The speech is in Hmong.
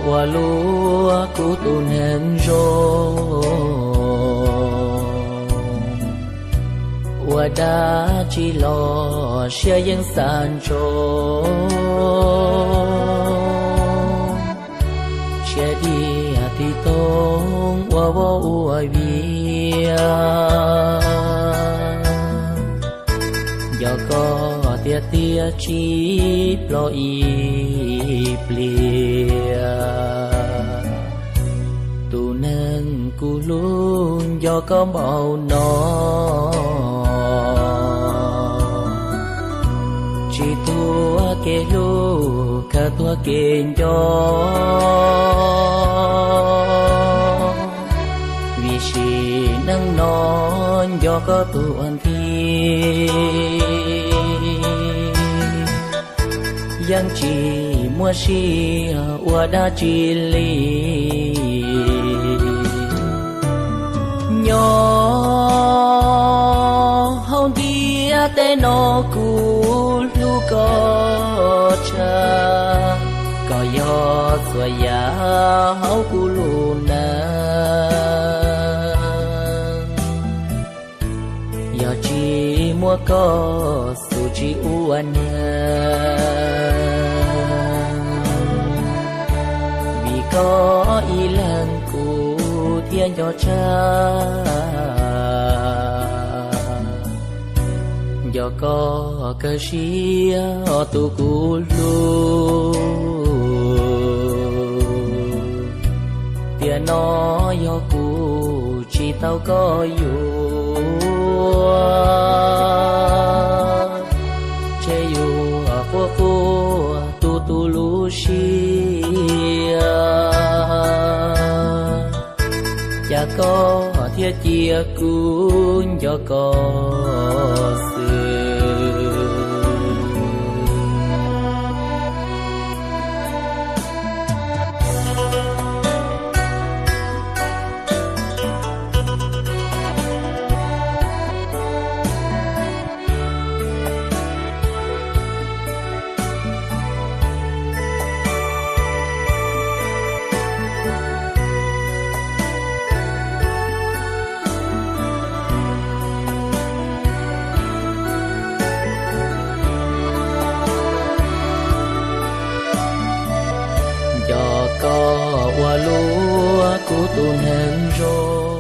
Ua luaj kuv tus neeg zoo, ua dab tsi los siab yeej xav ntsoov. Siab diaj ti toog ua voj ua vias, nco koj tiag tiag tsis ploj ib pliag. Tus neeg kuv hlub nco koj npaum no, tsis tuag kev hlub khaws tuag kev nco. Vim sim neej no nco koj tuag nthi, yeej tsis muaj sij hawm ua dab tsi li. Nyob hauv ntiaj teb no kuv hlub koj tshaj, koj yog txhua yam hauv kuv lub neej. Yog tsis muaj koj xub tsis ua neeg, vim koj ib leeg kuv thiaj nco tshaj. Nco koj kawg siab tus kuv hlub, tiam no yog kuv tsis tau koj yuav, ntshe yuav quaj quaj tu tu lub siab. Cas koj thiaj cia kuv nco koj xwb. Nco koj ua luaj kuv tus neeg zoo,